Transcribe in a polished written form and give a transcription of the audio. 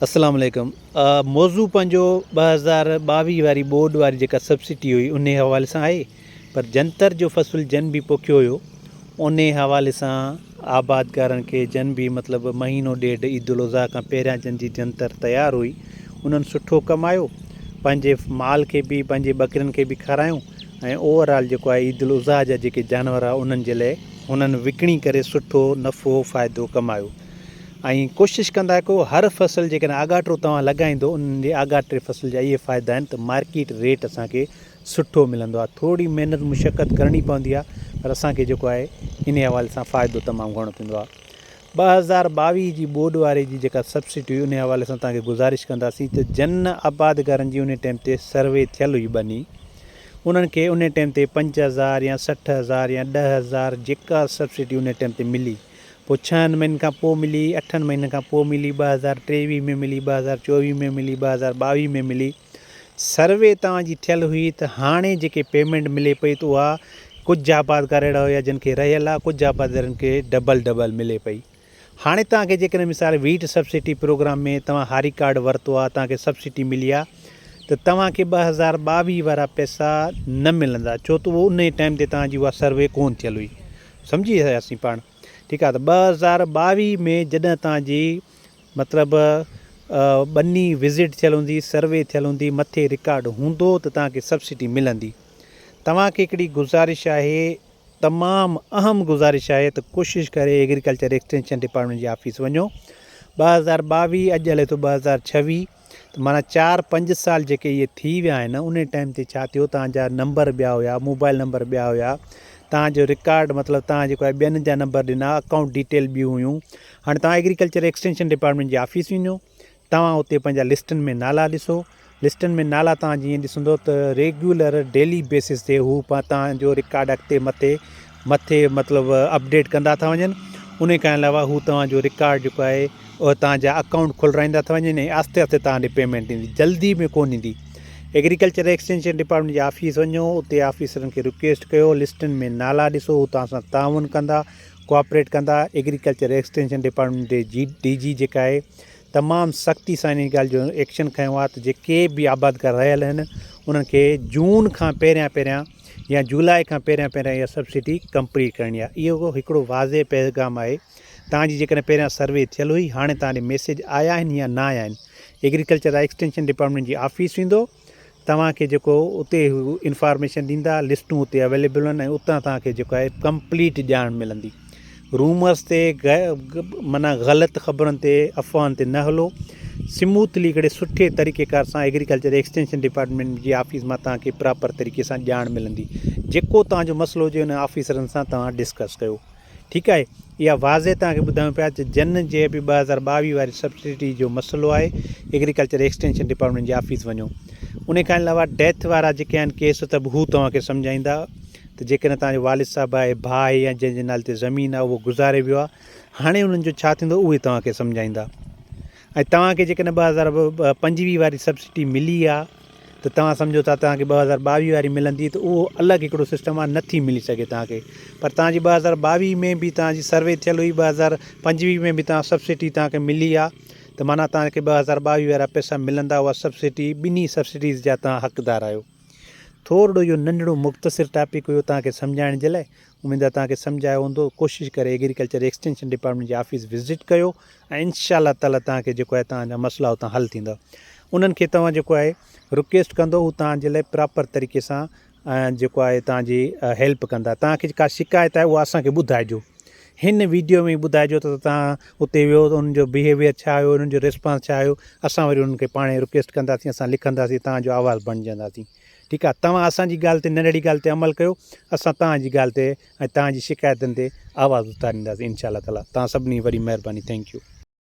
السلام عليڪم موضوع پنهنجو 2022 واري ٻوڏ واري جيڪا سبسڊي هئي انهي حوالي سان آهي پر جنتر جو فصل جن به پوکيو هيو انهي حوالي سان آبادگارن کي جن به مطلب مهينو ڏيڍ عيد الاضحيٰ کان پهريان جن جي جنتر تيار هئي انهن سٺو ڪمايو پنهنجي مال کي به پنهنجي ٻڪرين کي به کارايون ۽ اوور آل جيڪو آهي عيد الاضحيٰ جا جيڪي جانور هئا انهن جي لاء هنن وڪڻي ڪري سٺو نفعو فائدو ڪمايو. ۽ ڪوشش ڪندا ڪيو هر فصل جيڪڏهن آڳاٽو توهان لڳائيندو انهن جي آڳاٽي فصل جا اهي فائدا آهن ته مارڪيٽ ريٽ اسان کي سٺو ملندو آهي ٿوري محنت مشقت ڪرڻي پوندي آهي پر اسان کي جيڪو آهي انهي حوالي سان فائدو تمام گهڻو ٿيندو آهي 2022 جي ٻوڏ واري جي جيڪا سبسڊي هئي انهي حوالي سان توهان کي گذارش ڪنداسين ته جن آبادگارن جي انهي ٽائيم تي سروي ٿيل هئي ٻني انهن کي انهي ٽائيم تي 5000 يا 60000 يا 10000 جيڪا سبسڊي انهي ٽائيم تي ملي پوء ڇهن مهينن کان پوء ملي، اٺن مهينن کان پوء ملي، 2023 ۾ ملي، 2024 ۾ ملي، 2022 ۾ ملي. سروي توهان جي ٿيل هئي ته هاڻي جيڪي پيمينٽ ملي پئي ته اها ڪجهه آبادگار اهڙا هيا جن کي رهيل آهي، ڪجهه آبادگارن کي ڊبل ڊبل ملي پئي. هاڻي توهان کي جيڪڏهن مثال ويٽ سبسڊي پروگرام ۾ توهان هاري ڪارڊ ورتو آهي، توهان کي سبسڊي ملي آهي ته توهان کي 2022 وارا پئسا نه ملندا ڇو ته اهو انهي ٽائيم تي توهان جي اها سروي ڪونه ٿيل هئي. سمجهي وياسين پاڻ ٺيڪ آ ته 2022 ۾ جڏهن توهان جي مطلب ٻني وزٽ ٿيل هوندي سروي ٿيل هوندي مٿي رڪارڊ هوندو ته توهان کي سبسڊي ملندي توهان کي هڪڙي گذارش آهي تمام اهم گذارش آهي ته ڪوشش ڪري ايگريڪلچر ايڪسٽينشن ڊپارٽمينٽ جي آفيس وڃو 2022 اڄ هلي ٿو 2026 ته معنيٰ چار پنج سال جيڪي اهي ٿي ويا آهن انهي ٽائيم تي ڇا ٿيو توهان جا نمبر ٻيا هيا موبائل نمبر ٻيا هيا توهان جو رڪارڊ مطلب توهان جيڪو آهي ٻين جا نمبر ڏنا اڪائونٽ ڊيٽيل ٻيون هيون هاڻي توهان ايگريڪلچر ايڪسٽينشن ڊپارٽمينٽ جي آفيس وڃو توهان اتي پنهنجا لسٽن ۾ نالا ڏسو لسٽن ۾ نالا توهان جيئن ڏسندو ته ريگيولر ڊيلي بيسس تي هو توهان جو رڪارڊ اڳتي مٿي مٿي مطلب اپڊيٽ ڪندا ٿا وڃن انهي کان علاوه هو توهان جو رڪارڊ جيڪو آهي اهي توهان جا اڪائونٽ کولرائيندا ٿا وڃن ۽ آهستي آهستي توهان ڏي پيمينٽ ايندي جلدي ۾ ڪون ايندي ايگريڪلچر ايڪسٽينشن ڊپارٽمينٽ جي آفيس وڃو اتي آفيسرن کي رڪويسٽ ڪيو لسٽن ۾ نالا ڏسو هو توهان سان تعاون ڪندا ڪوآپريٽ ڪندا ايگريڪلچر ايڪسٽينشن ڊپارٽمينٽ جي ڊي جي جيڪا آهي تمام سختي سان انهي ڳالهه جو ايڪشن کنيو آهي ته جيڪي به آبادگار رهيل آهن انهن کي جون کان پهريان پهريان يا جولاء کان پهريان پهريان اها سبسڊي ڪمپليٽ ڪرڻي آهي اهو هڪڙو واضح پيغام آهي توهان جي جيڪڏهن پهريان سروي ٿيل هئي هاڻي توهان ڏي ميسيج آيا آهن يا نه آيا آهن ايگريڪلچر ايڪسٽينشن ڊپارٽمينٽ جي آفيس ويندو توهان کي جيڪو اتي هو انفارميشن ڏيندا لسٽون اتي اويليبل آهن ۽ اتان توهان کي جيڪو آهي ڪمپليٽ ڄاڻ ملندي رومرس تي معنيٰ غلط خبرن تي افواهن تي نه هلو سموٿلي هڪڙي سٺي طريقي ڪار سان ايگريڪلچر ايڪسٽينشن ڊپارٽمينٽ جي آفيس مان توهان کي پراپر طريقي سان ڄاڻ ملندي جيڪو توهان جو مسئلو هجي ان آفيسرن سان توهان ڊسڪس ڪيو ٺيڪ آهي اها واضح توهان کي ٻڌايون پيا ته جن جي به 2022 واري سبسڊي جو مسئلو آهي ايگريڪلچر ايڪسٽينشن ڊپارٽمينٽ جي آفيس وڃو ان کان علاوه ڊيٿ وارا جيڪي آهن ڪيس ته به هو توهان کي سمجهائيندا ته جيڪڏهن توهان جو والد صاحب آهي ڀاء آهي يا جنهن جي نالي تي زمين آهي اهو گذاري ويو آهي هاڻي انهن جو ڇا ٿيندو اهي توهان کي سمجهائيندا ۽ توهان کي جيڪڏهن 2025 واري سبسڊي ملي آهي ته توهان سمجهو ٿا توهان کي 2022 واري ملندي ته اهو الڳ هڪڙو سسٽم آهي نٿي ملي سگهي توهان کي پر توهان جي 2022 ۾ به توهان جي سروي ٿيل هئي 2025 ۾ به توهان سبسڊي توهان کي ملي آهي ته معنيٰ توهان کي 2022 وارا پئسا ملندا اها سبسڊي ٻنهي سبسڊيز جا توهان حقدار آهيو ٿورڙو اهو ننڍڙو مختصر ٽاپڪ هيو توهان کي سمجهائڻ جي لاء اميد آهي توهان کي سمجهه آيو هوندو ڪوشش ڪري ايگريڪلچر ايڪسٽينشن ڊپارٽمينٽ جي آفيس وزٽ ڪيو ۽ انشاء الله تعالي توهان کي جيڪو آهي توهان جا مسئلا اتان حل ٿيندا انهن کي توهان جيڪو آهي رڪويسٽ ڪندو هو توهان جي لاء پراپر طريقي سان جيڪو آهي توهان جي هيلپ ڪندا توهان کي ڪا شڪايت آهي اها اسان کي ٻڌائجو هن ويڊيو ۾ ٻڌائجو ته توهان اتي ويو ته انهن جو بيهيويئر ڇا هيو انهن جو ريسپانس ڇا هيو اسان وري انهن کي پاڻ رڪويسٽ ڪنداسين اسان لکنداسين توهان جو آواز بڻجنداسين ٺيڪ آ توهان اسان جي ڳالهه تي ننڍڙي ڳالهه تي عمل ڪيو اسان توهان جي ڳالهه تي ۽ توهان جي شڪايتن تي آواز اٿارينداسين انشاء الله تعالي توهان سڀني جي وڏي مهرباني thank you.